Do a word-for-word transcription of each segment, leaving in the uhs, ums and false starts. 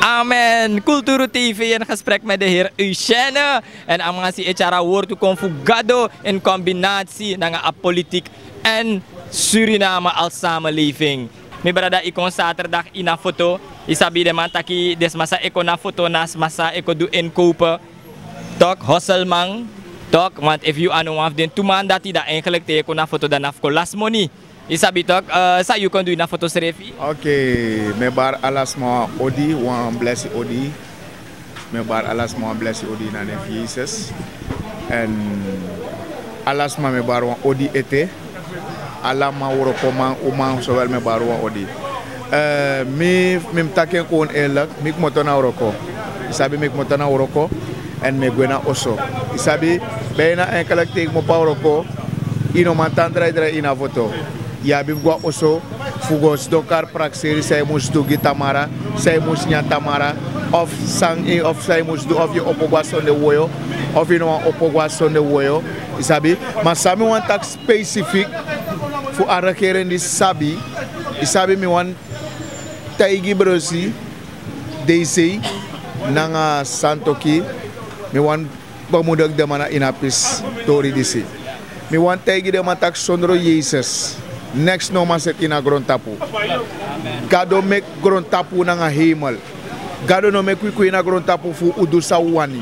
Amen. Kulturu T V in gesprek met de heer Eugène. En a man si e tyari a wortu kon fu Gado in kombinatie nanga a politiek en Suriname als samenleving. Mi brada, i kon zaterdag ini a foto. I sabi den man taki den sma san e kon na foto na sma san e kon du inkopen. Tok, hosselman. Tok, want efu yu a no wan fu den tu man dati, dan eigenlijk te yu e kon na foto dan na fu kon lasi moni. I sabi tok, eh, san yu kon du ini a foto srefi? Oké, mi e bari ala sma wan odi, wan blesi odi. Mi e bari ala sma wan blesi odi ini a nen fu Yesus. Èn ala sma mi e bari wan odi ete. Ala man, wrokoman, uman, sowel, mi e bari wan odi. Eh, mi, mi mus taki en kon eerlijk, mi kmoto na wroko. I sabi, mi kmoto na wroko, èn mi e gwe na oso. I sabi, bijna eigenlijk te i kmopo na wroko, i no man tan drai drai ini a foto. Yu abi fu go na oso fu go sidon kari prakseri san yu mus du gi tamara, san yu mus nyan tamara, of san, eh, of san yu mus du, of yu opo go na sonde woyo, of yu no wani opo go na sonde woyo. I sabi, ma san mi wani taki specifiek fu a regering disi sabi, i sabi, mi wani taigi Bronsi, Deisei nanga Santoki, mi wani bemoedig den man na ini a pisi tori disi. Mi wani taigi den man taki sondro Yesus neks no man seti ini a grontapu. Gado meki grontapu nanga heimel. Gado no meki wi kon ini a grontapu fu un du san un wani.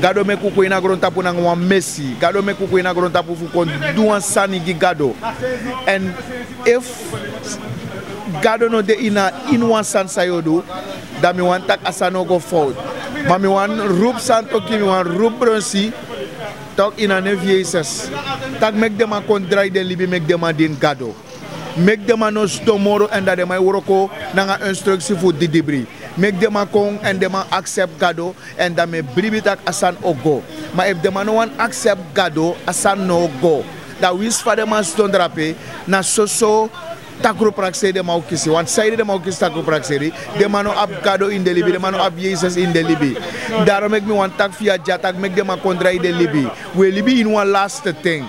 Gado meki un kon ini a grontapu nanga wan mesi. Gado meki un kon ini a grontapu fu kon du wan sani gi Gado. Èn efu Gado no de ini a, ini wan sani san yu o du, dan mi wani taki a sani no go fowtu. Ma mi wani rupu Santoki, mi wani rupu Bronsi, tok, ini a nen fu Yesus, taki meki den man kon drai den libi, meki den man dini Gado. Meki den man no sidon moro èn dan den man e wroko nanga instruksi fu didibri. Meki den man kon èn den man aksepti Gado, èn dan mi e bribi taki a sani o go. Ma efu den man no wani aksepti Gado, a sani no o go. Dan winsi fa den man sidon drape, na soso takru prakseri den man o kisi. Want saide den man o kisi takru prakseri? Den man no abi Gado ini den libi, den man no abi Yesus ini den libi. Daarom meki mi wani taki fu yu a dya taki meki den man kon drai den libi. Wi e libi ini wan lasti ten.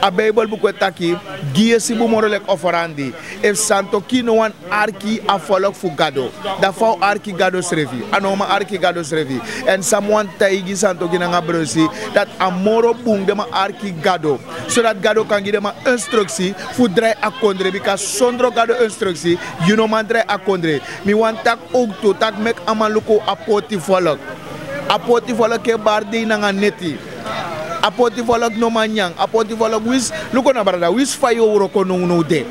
A Bijbel buku e taki, gi yesi bun moro leki offerandi. Efu Santoki no wani arki a volk fu Gado, dan fa a o arki Gado srefi? A no man arki Gado srefi. Èn san mi wani taigi Santoki nanga Bronsi, dati a moro bun den man arki Gado, so dati Gado kan gi den man instruksi fu drai a kondre, bika sondro Gado instruksi yu no man drai a kondre. Mi wani taki owktu taki meki a man luku a poti volk. A poti volk e bari dei nanga neti. A poti volk no man nyan. A poti volk, winsi, luku na brada, winsi fa yu o wroko nownow de.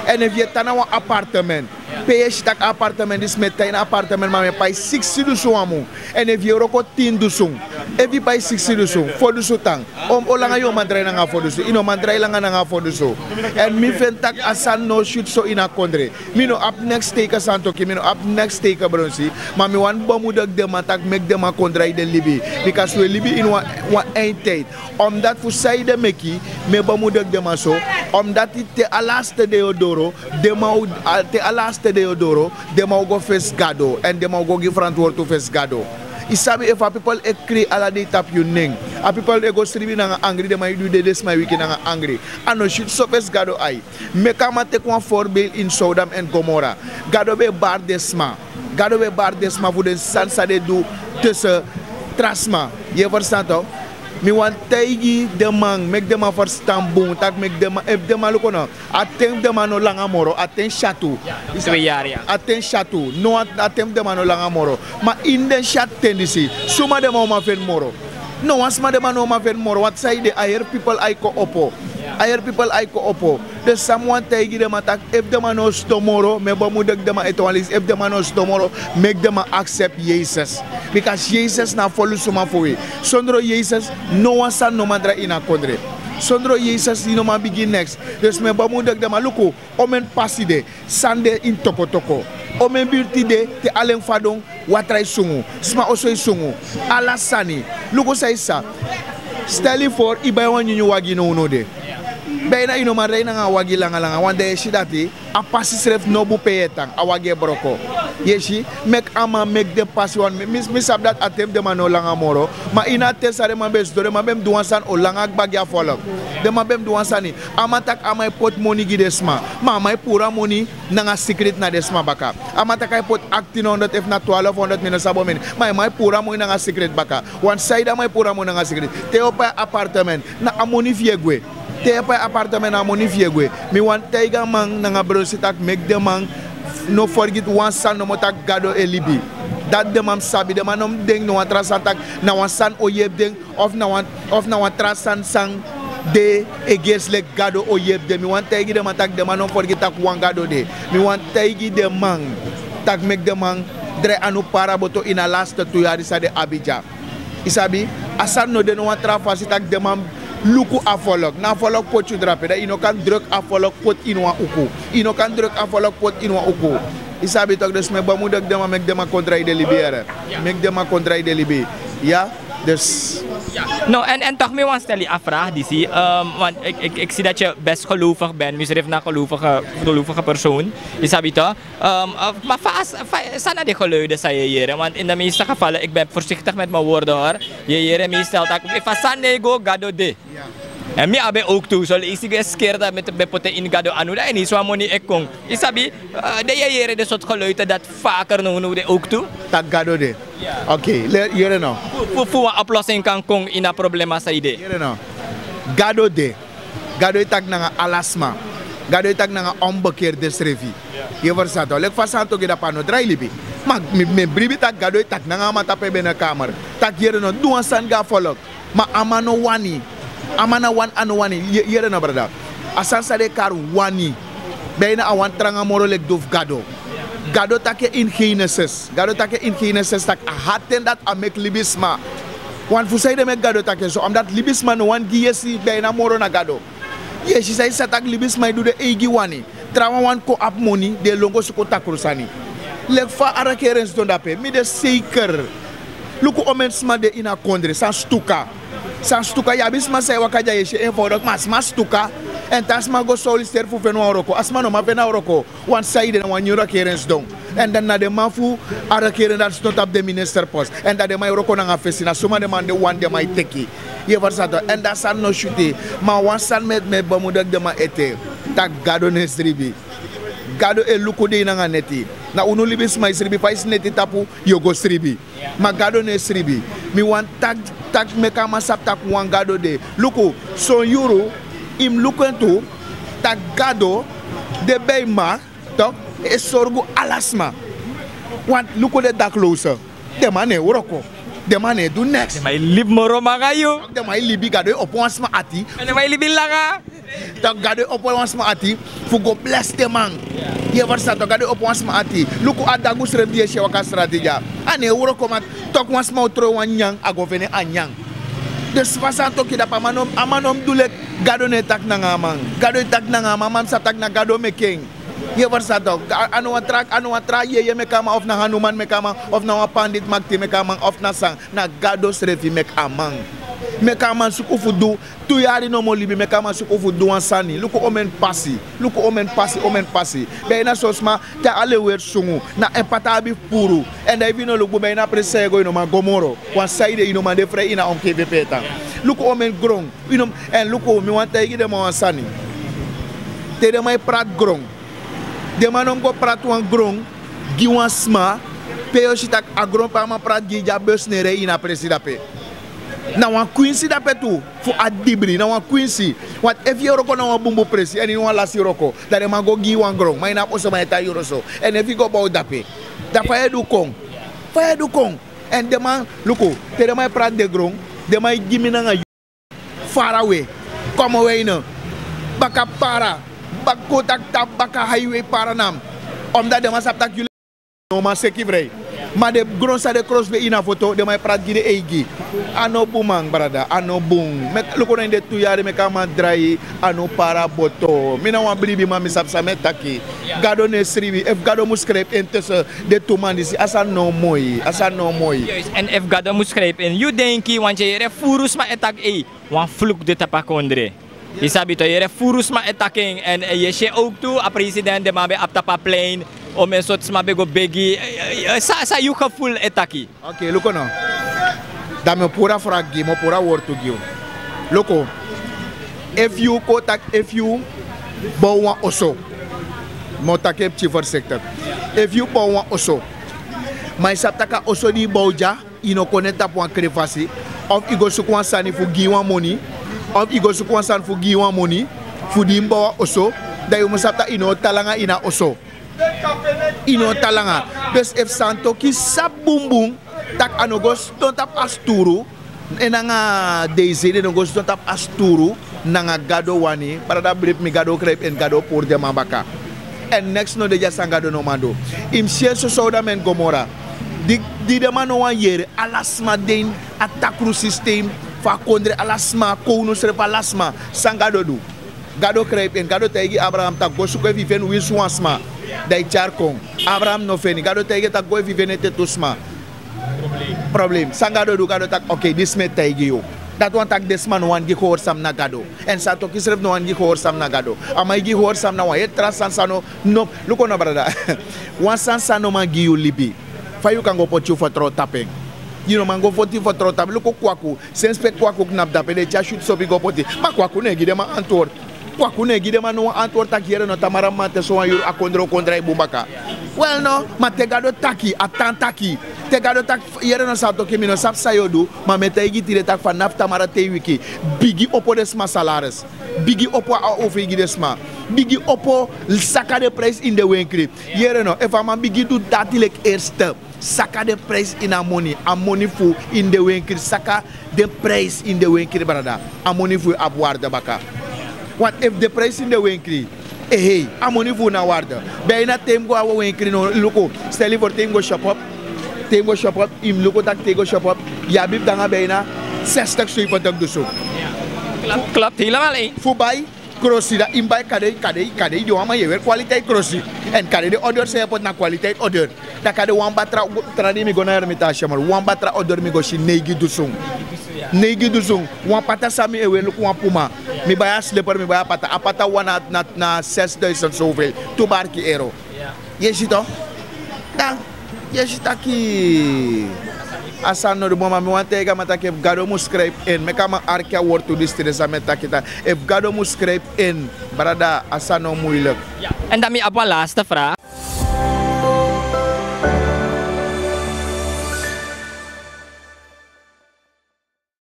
Èn efu yu e tan na wan apartement, pe yu e si taki a apartement disi, mi e tan ini a apartement, ma mi e pai siksi dusun wan mun. Èn efu yu e wroko tin dusun, efu yu pai siksi dusun, fo dusun tan. O, o langa yu o man drai nanga fo dusun? Yu no man drai langa nanga fo dusun. Èn mi feni taki a sani no o switi so ini a kondre. Mi no abi neks tegen Santoki, mi no abi neks tegen Bronsi. Ma mi wani bemoedig den man taki meki den man kon drai den libi. Bika wi e libi ini wan, wan eindtijd. Omdati fu saide meki mi e bemoedig den man so, omdati te a lasti dei o doro, den man o, a, te a lasti dei o doro, den man o go fesi Gado, èn den man o go gi frantwortu fesi Gado. I sabi, efu a pipel e krei ala dei tapu yu nen, a pipel e go sribi nanga angri, den man e du dede sma e wiki nanga angri. A no switi so fesi Gado ai. Meki a man teki wan voorbeeld ini Sodom èn Gomora. Gado ben e bari den sma. Gado ben e bari den sma fu den sani san den du tussen tra sma. Yu e ferstan tok? Mi wani taigi den man, meki den man ferstan bun, taki meki den man, efu den man luku no, a ten fu den man no langa moro, a ten syatu. Twee jaar, ya. A ten syatu. No, a, a ten fu den man no langa moro. Ma ini den syatu ten disi, suma den man o man feni moro? No wan sma den man no o man feni moro, want saide? A heri pipel ai kon opo. A heri pipel ai kon opo. Dus san mi wani taigi den man taki, efu den man no o sidon moro, mi e bemoedig den man ete wan leisi, efu den man no o sidon moro, meki den man aksepti Yesus. Bika Yesus na a folusuman fu wi. Sondro Yesus, no wan sani no man drai ini a kondre. Sondro Yesus yu no man bigin neks. Dus mi e bemoedig den man, luku, omeni pasi de, sani de ini tokotoko. Omeni birti de, te alen fadon, watra e sungu, sma oso e sungu, ala sani. Luku san yu sa. Stel yu voor, yu bai wan nyunyun wagi nownow de. Bijna yu no man drai nanga a wagi langa langa, want dan yu e si dati A pasi srefi no bun pe yu e tan, a wagi e broko. Yu e si, meki a man meki den pasi wan. Mi sabi dati a ten fu den man no langa moro. Ma ini a ten san den man ben sidon, den man ben mus du wan sani o langa kba gi a folok. Den man ben mus du wan sani. A man taki a man e poti moni gi den sma. Ma a man e puru a moni nanga sikriti na den sma baka. A man taki a e poti aktin hondro efu na twarfu hondro, mi no sabi omeni. Ma a man e puru a moni nanga sikriti baka. Wan saide a man e puru a moni nanga sikriti? Te yu o pai apartement, na a moni fu yu e gwe. Te yu e pai apartement, na a moni fu yu e gwe. Mi wani taigi a man nanga brosi taki meki den man no fergiti wan sani nomo, taki Gado e libi. Dati den man mus sabi. Den man no mus denki no wan tra sani taki na wan sani o yepi den, of na wan, of na wan tra sani san de against leki Gado o yepi den. Mi wani taigi den man taki den man no mus fergiti taki wan Gado de. Mi wani taigi den man taki meki den man drai anu para boto ini a laste tu yari san den abi dya. Yu sabi, a sani no de no wan tra fasi taki den man luku a folok. Na a folok poti yu drape, dan yu no kan druk a folok poti ini wan uku. Yu no kan druk a folok poti ini wan uku. Yu sabi tok, dus mi e bemoedig den man, meki den man kon drai den libi here. Meki den man kon drai den libi. Ya, dus. No, en, en toch mi wani stel yu a vraag disi, um, want ik, ik, ik zie dat je best gelovig bent, misrif na gelovige, gelovige persoon. Yu sabi toch? Um, uh, maar fa, fa, san na de geluiden san yu e yere, want in de meeste gevallen, ik ben voorzichtig met mijn woorden hoor. Yu e yere meestal taki efu a sani no e go, Gado de. En mi abi en ook tu, so leisi go e skeri dati mi ben poti en ini Gado anu, dan ini so wan moni e kon. Yu sabi, uh, den yu e yere den sortu geluiden dati vaker nownow de ook tu. Taki Gado de. Oké, yere no. Fu, fu wan oplossing kan kon ini a problema san yu de. Yere no. Gado de. Gado e taki nanga ala sma. Gado e taki nanga onbekerde srefi. Yu e ferstan tok? Leki fa Santo gi dape a no drai libi. Ma mi, mi e bribi taki Gado e taki nanga a man tapu en binnenkamer. Taki yere no, du wan sani gi a folok. Ma a man no wani. A man na wani, a no wani. Yere no, brada. A sani san den e kari wani. Bijna a wan tranga moro leki du fu Gado. Gado taki en ini Genesis. Gado taki en ini Genesis taki a hati en dati a meki libisma. Want fu sanede meki Gado taki en so? Omdat libisma no wani gi yesi bijna moro na Gado. Yesi, san yu sa taki, libisma e du den eigi wani. Trawan wani kon abi moni, den e lon go suku takru sani. Leki fa a regering sidon dape, mi de seiker. Luku omeni sma de ini a kondre san stuka. San stuka, yu abi sma san e waka dya, yu e si en eenvoudig, ma a sma stuka. Èn te a sma go solliciteer fu feni wan wroko, a sma no man feni a wroko. Wan saide na wan nyun regering sidon. Èn dan na den man fu a regering dati sidon tapu den ministerpost. Èn dan den man e wroko nanga fesi, na suma den man de wani den man e teki. Yu e ferstan tok? Èn dan sani no switi. Ma wan sani mi e, mi e bemoedig den man ete. Taki Gado no e sribi. Gado e luku dei nanga neti. Na unu libisma e sribi, fa yu si neti tapu, yu o go sribi. Ma Gado no e sribi. Mi wani taki, taki meki a man sabi taki wan Gado de. Luku, son yuru, yu mus luku en tu, taki Gado de bij macht, tok, e sorgu ala sma. Want luku den daklozen. Den man no e wroko. Den man no e du neks. Den man e libi moro manga yu. Den man e libi, Gado e opo wan sma ati. Den man e libi langa. Tok, Gado e opo wan sma ati fu go blesi den man. Yu e ferstan tok? Gado e opo wan sma ati. Luku a dagu srefi di yu e si e waka strati dya. A no e wroko, ma tok, wan sma o tron wan nyan, a go feni a nyan. Dus fa Santo gi dape, a man no, a man no mus du leki, Gado no e taki nanga a man. Gado e taki nanga a man, ma mi sa taki na Gado meki en. Yu e ferstan tok? A no wan tra, a no wan tra yeye meki a man, of na Hanuman meki a man, of na wan pandit makti meki a man, of na san. Na Gado srefi meki a man. Meki a man suku fu du tu yari nomo libi, meki a man suku fu du wan sani. Luku omeni pasi, luku omeni pasi, omeni pasi. Bijna son sma, te a leweri sungu, na en pata abi fu puru. Èn dan efu yu no luku bun, bijna a presi san yu e go, yu no man go moro. Wan saide, yu no man de frei ini a omgeving pe yu e tan. Luku omeni gron. Yu no, èn luku, mi wani taigi den man wan sani. Te den man e prati gron, den man no mus go prati wan gron gi wan sma pe yu o si tak' a gron pe a man prati gi yu dya, bus no e rei ini a presi dape. Na wan kwinsi dape tu fu a dibri, na wan kwinsi. Want efu yu e wroko na wan bunbun presi èn ini wan lasi wroko, dan den man go gi yu wan gron, ma yu no abi oso, ma yu e tan yuru so. Èn efu yu go bow dape, dan fa yu e du kon? Fa yu e du kon? Èn den man, luku, te den man e prati den gron, den man e gi mi nanga yu farawe, Komoweine, baka Para, baka, kon taki tapu baka highway Para na mi. Omdat den man sabi tak' yu no man seki frei. Ma den gron san den krosbe ini a foto, den man e prati gi den eigi. A no bun, man, brada, a no bun. Meki luku, na ini den tu yari meki a man drai anu Para boto. Mi na wan bribiman, mi sabi san mi e taki. Gado no e sribi. Efu Gado mus skrifi en tussen den tu man disi, a sani no o moi, a sani no o moi. Juist. Èn efu Gado mus skrifi en, yu denki, want yu e yere furu sma e taki, ei, wan fluku de tapu a kondre. Yu sabi to yere furu sma e taki en, èn yu e si en owktu a president den man ben abi tapu a plein. Omen sortu sma ben go begi. San yu geful e taki? Oke, luku no. Dan mi o puru a fraki gi yu, mi o puru a wortu gi yu. Luku, efu yu kon taki efu yu bow wan oso, mi o taki en pikin fersekte. Efu yu bow wan oso, ma yu sabi tak' a oso di yu bow dya, yu no kon ne tapu wan kre fasi, of yu go suku wan sani fu gi yu wan moni, of yu go suku wan sani fu gi yu wan moni fu di yu mus bow a oso, dan yu mus sabi tak' yu no o tan langa ini a oso. Yu no o tan langa. Besi efu santoki sabi bunbun tak' a no go sidon tapu a sturu, en nanga deisei den no go sidon tapu a sturu nanga gado wani, brada bribi mi, gado o kreipi en, gado o puru den man baka. Èn neks no de dya san gado no man du. Yu mus si en so sowdamen gomora, di den man no wani yere, ala sma de ini a takru sistem fu a kondre, ala sma, kownu srefi, ala sma. San gado du? Gado kreipi en, gado taigi abraham tak' go suku efu yu feni winsi wan sma, dan yu tyari kon. Abraham no feni, gado taigi en tak' go efu yu feni ete tu sma. Problem san gado du, gado taki oke, disi mi e taigi yu. Dati wani taki den sma no wani gi hori san mi na gado. Èn santoki srefi no wani gi hori san mi na gado. A man e gi hori san mi na wan heri tra sani san no, no. Luku no brada. Wan sani san no man gi yu libi, fa yu kan go poti yu fertrow tapu en? Yu no man go poti yu fertrow tapu en. Luku kwaku, sensi pe kwaku knapu dape den e tyari syutu sopi go poti. Ma kwaku no e gi den man antword. Kwaku no e gi den man no wan antword tak' yere no, tamara maman te sowan yuru a kondre o kon drai bun baka. Wel no, ma te gado taki a tan taki. Te gado taki yere no, santoki mi no sabi san yu o du. Ma mi e taigi tide tak' fanafu tamara te yu wiki, bigi opo den sma salaris, bigi opo a ofei gi den sma, bigi opo, saka den prijsi ini den wenkri. Yere no, efu a man bigi du dati leki erste, saka den prijsi ini a moni, a moni fu ini den wenkri, saka den prijsi ini den wenkri brada. A moni fu yu abi warde baka. Want efu den prijsi ini den wenkri e hei, a moni fu yu na warde. Bijna te yu mus go a wenkri no, luku, stel yu for te yu mus go shop op, te yu mus go shop op, yu mus luku tak' te yu go shop op, yu abi fu de nanga bijna sestig, seventig dusun. Klop, klop, helemaal ei. Fu bai krosi, dan yu mus bai kadei, kadei, kadei di wan man yu e weri kwaliteit krosi. Èn kadei den odor san yu e poti na kwaliteit odor. Dan kadei wan batra, tra dei mi go na Hermitage Sherman, wan batra odor mi go si neigi dusun. Neigi dusun. Wan pata san mi e weri luku wan puma. Mi bai a sleper, mi bai a pata, a pata wan na, na, na sesduisend soveel. Tu barki ero. Yu e si to? Dan yu e si taki a sani no du bun. Ma mi wani taigi a man taki efu gado mus kreipi en, meki a man arki a wortu disi tide san mi e taki taki efu gado mus kreipi en, brada, a sani no muilik. Èn dan mi abi wan laste vraag.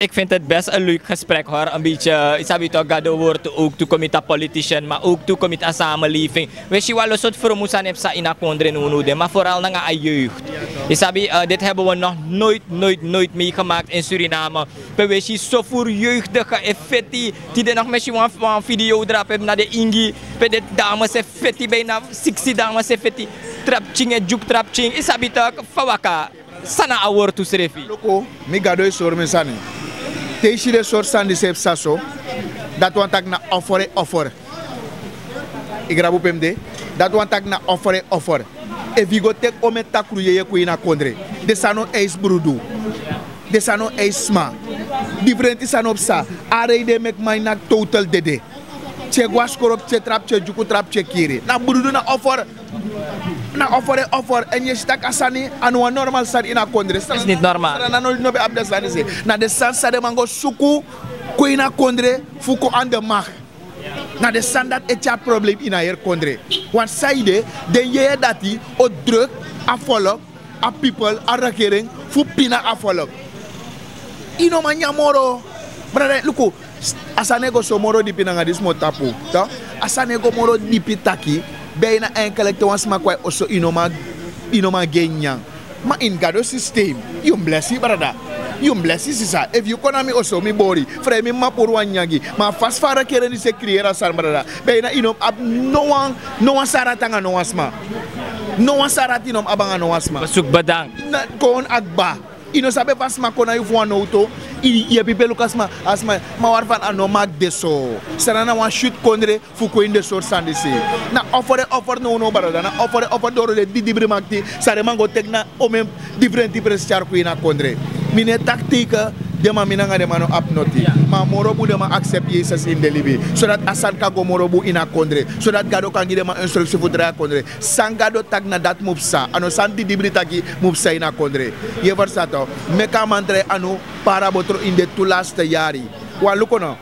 Ik vind het best een leuk gesprek hoor. Een beetje, yu sabi toch, gado wortu owktu kon miti a politician, ma owktu kon miti a samenleving. Wi e si wan lo sortu fromu sani e psa ini a kondre nownow de, ma vooral nanga a jeugd. Yu sabi, eh, dit hebben we nog nooit, nooit, nooit meegemaakt in Suriname. Pe wi e si so furu jeugdige e feti. Tide nog mi e si wan, wan video drape na den ingi, pe den dames e feti, bijna siksi dames e feti. Trapu tying e dyuku trapu tying. Yu sabi toch, fa waka. San na a wortu srefi? Luku, mi gado e sori mi sani. Te yu si den sortu sani disi e psa so, dati wani taki na offer e offer. Yu grabu pe mi de? Dati wani taki na offer e offer. Efu yu go teki omen takru yeye kon ini a kondre, den sani no eisi brudu. Den sani no eisi sma. Difrenti sani o psa. A rei di e meki man ini a total dede. Te yu e go a skoro, te yu e trapu, te yu e dyuku trapu, te yu e kiri. Na brudu, na offer. Na offer e offer. Èn yu e si tak' a sani a no wan normal sani ini a kondre. Srana no, no ben abi den sani disi. Na den sani san den man go suku kon ini a kondre fu kon anda mag. Na den sani dati e tyari problem ini a heri kondre. Wan saide, den yeye dati o druk a volk, a people, a regering fu pina a volk. Yu no man nyan moro. Brada, luku, a sani e go so moro dipi nanga disi mi o tapu. A sani e go moro dipi taki, bijna enkelekte wan sma kon a yu oso, yu no man, yu no man gi en nyan. Ma ini Gado sistem, yu mus blesi brada, yu mus blesi sisa. Efu yu kon na mi oso, mi bori, frei mi mama puru wan nyanyan gi. Ma a fasi fa a regering disi e kriyeri a sani brada, bijna yu no mus abi no wan, no wan sani dati anga no wan sma. No wan sani dati yu no mus abi anga no wan sma. Bezoek bedankt. Na kon a kba. Yu no sabi efu a sma kon na yu fu wan nowtu, yu yepi pe luku a sma, a sma. Ma wari fan a no mag de so. Srana na wan syutu kondre fu kon ini den sortu sani disi. Na offer e offer nownow brada, na offer e offer doro den didibri makti san den man go teki na omen difrenti presi tyari kon ini a kondre. Mi no e taki tegen Den man, mi nanga den man no abi noti. Ma a moro bun den man aksepti Yesus ini den libi, so dati a sani kan go moro bun ini a kondre, so dati Gado kan gi den man instruksi fu drai a kondre. San Gado taki, na dati mu psa. A no san didibri taki mu psa ini a kondre. Yu e ferstan? Meki a man drai anu para botro ini den tu laste yari. Wan luku no,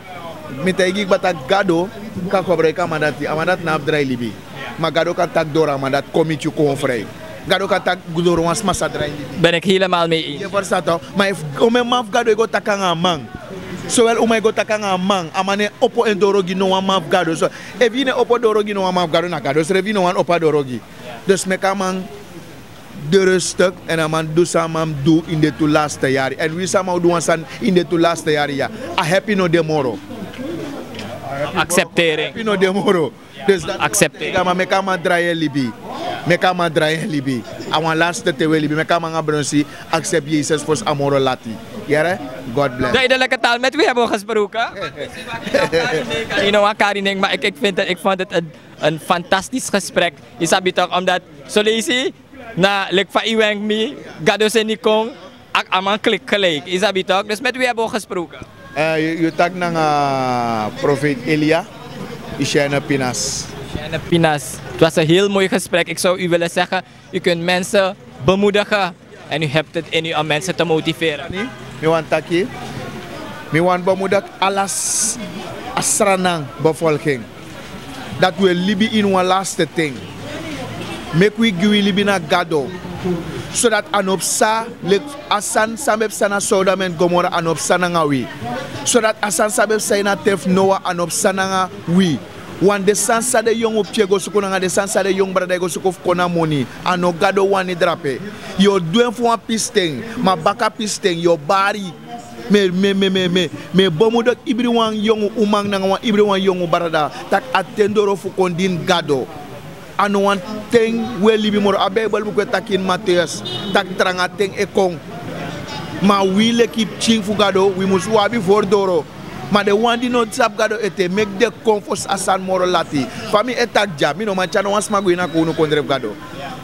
mi taigi yu kba taki Gado kan kobroiki a man dati. A man dati no abi drai libi. Ma Gado kan taki doro a man dati kon miti yu, kon fri. Gado kan taki doro wan sma sa drai libi. Ben ik helemaal mee eens. Yu e ferstan? Ma efu, omeni man fu Gado e go taki nanga a man, sowel uma e go taki nanga a man, a man no e opo en doro gi no wan man fu Gado. So efu yu no e opo doro gi no wan man fu Gado, na Gado srefi yu no wani opo a doro gi. Dus meki a man de rustig, èn a man du san a man mus du ini den tu laste yari. Èn winsi a man o du wan sani ini den tu laste yari ya, a happy no de moro. Akseptering. Happy no de moro. Dus dati, akseptering. Meki a man drai en libi. Meki a man drai en libi. A wan laste ten wi e libi. Meki a man nanga bronsi aksepti Yesus fosi a moro lati. Yere? God bless. Duidelijke taal, met wie hebben we gesproken? You know, Karining, maar ik, ik vind het, ik vond het een, een fantastisch gesprek. Yu sabi toch, omdat zo lees yu, na leki fa yu wenk mi, Gado seni kon, a man klik gelijk. Yu sabi toch? Dus met wie hebben we gesproken? Eh, yu, yu taki nanga profeet Elia, Ishene Pinas. Ishene Pinas. Het was een heel mooi gesprek. Ik zou u willen zeggen, u kunt mensen bemoedigen en u hebt het in u om mensen te motiveren. Mi wani taki, mi wani bemoedig ala a Sranan bevolking, dati wi e libi ini wan laste ten. Meki wi gi wi libi na Gado, so dati a no psa leki a sani san ben psa na Sodom èn Gomora, a no psa nanga wi. So dati a sani san ben psa ini a ten fu Noa, a no psa nanga wi. Wan den sani san den yongu pikin e go suku nanga den sani san den yongu brada e go suku fu kon na moni, a no Gado wani drape. Yu o du en fu wan pisten, ma baka pisten yu o bari. Mi e, mi e, mi e, mi e, mi e bemoedig ibriwan yongu uman nanga wan ibriwan yongu brada, taki a ten doro fu kon dini Gado. A no wan ten wi e libi moro. A Bijbel buku e taki ini Mateus, taki tranga ten e kon. Ma wi leki pikin fu Gado, wi mus, wi abi fori doro. Ma den wan di no sabi Gado ete, meki den kon fosi a sani moro lati. Fa mi e taki dya, mi no man tyari no wan sma go ini a kownu kondre fu Gado.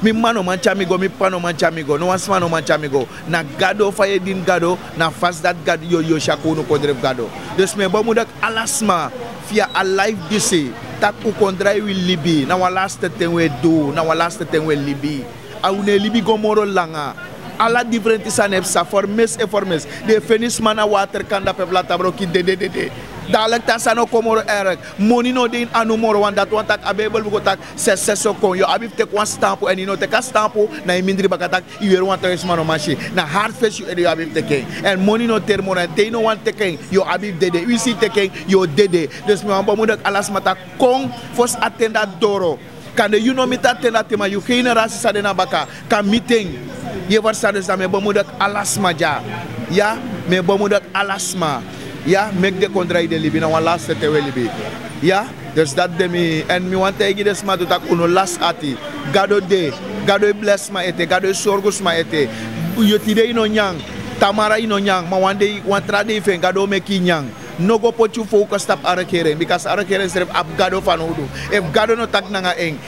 Mi m'ma no man tyari mi go, mi p'pa no man tyari mi go, no wan sma no man tyari mi go. Na Gado, fa yu e dini Gado, na fasi dati Gado, yu o, yu o si a kownu kondre fu Gado. Dus mi e bemoedig ala sma fu a life disi, taki un kon drai wi libi, na wan laste ten wi e du, na wan laste ten wi e libi. A un no e libi go moro langa. Ala difrenti sani e psa, fermes e fermes. Den e feni sma na water kan dape fu lati a broki dede dede. Dalek te a sani o kon moro erg. Moni no de ini anu moro, want dati wani taki a Bijbel buku taki sesses o kon. Yu abi fu teki wan stampu, èn yu no teki a stampu, na yu mindri baka taki yu weri wan tra, yu sma no man si. Na hard fesi yu ede yu abi fu teki en. Èn moni no teri moro, èn te yu no wani teki en, yu abi fu dede. Winsi yu teki en, yu o dede. Dus mi wani bemoedig ala sma taki kon fosi a ten dati doro. Kande yu no miti a ten dati, ma yu generasi san de na baka kan miti en. Yu e ferstan? Dus dan mi e bemoedig ala sma dya. Ya, mi e bemoedig ala sma. Ya, meki den kon drai den libi, na wan laste ten wi e libi. Ya, dus dati de mi, èn mi wani taigi den sma tu taki un no lasi ati. Gado de, Gado e blesi sma ete, Gado e sorgu sma ete. Yu, tide yu no nyan, tamara yu no nyan, ma wan dei, wan tra dei fu en Gado o meki yu nyan. No go poti yu focus tapu a regering, bika a regering srefi abi Gado fanowdu. Efu Gado no taki nanga en,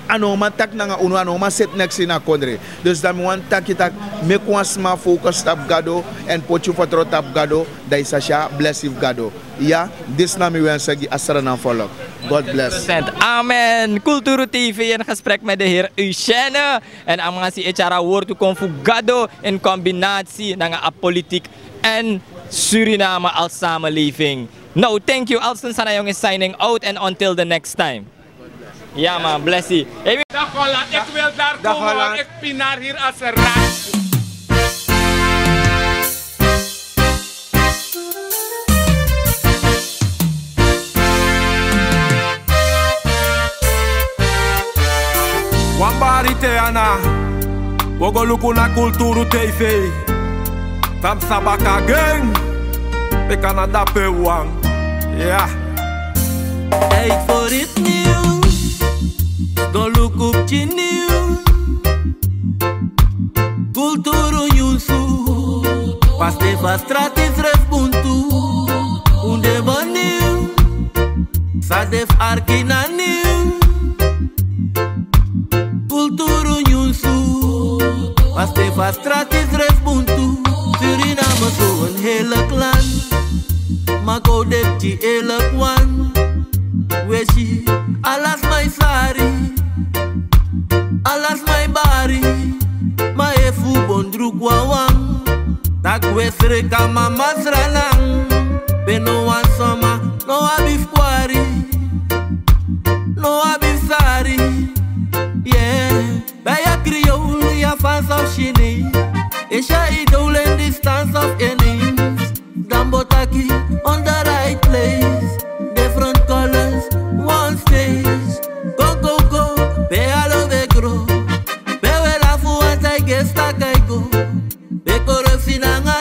a no man taki nanga unu, a no man seti neks ini a kondre. Dus dan mi wani taki taki, meki wan sma focus tapu Gado, èn poti yu fertrow tapu Gado, dan yu sa si a blesi fu Gado. Ya, disi na mi wensi gi a Sranan folok. God bless. Amen. Kulturu T V in gesprek met de heer Eugène. En a man si e tyari a wortu kon fu Gado in combinatie nanga a politiek en Suriname als samenleving. No, thank you. Alston Sanayong is signing out and until the next time. Ja man, blessie. Hey, dag Holland, ik wil daar komen, want ik pinaar hier als een rat. Wan bari te ana, wi o go luku na Kulturu T V. Tamsa baka gen, pe Canada pe wan. Ja. Tijd voor iets nieuws. Go luku pikin nieuws. Kulturu nyunsu. Paste fa strati srefi buntu. Un de boni. San de fu arki na nieuws. Kulturu nyunsu. Paste fa strati srefi buntu. Suriname so een heerlijk land. Go depti elek wan. We si, ala sma e sari, ala sma e bari. Ma efu bon druku wawan, taki we sreka mama sranan. Pe no wan soma no abi fu kwari, no abi fu sari. Yeah. Bij a Creole, ya fans of Chinees. Is ya idolen die stans of ineens. Dan botaki on the right place. Different colors, one stage. Go, go, go, bij a love grow. Bij we lafu want I guess dat I go. Bij corruptie nanga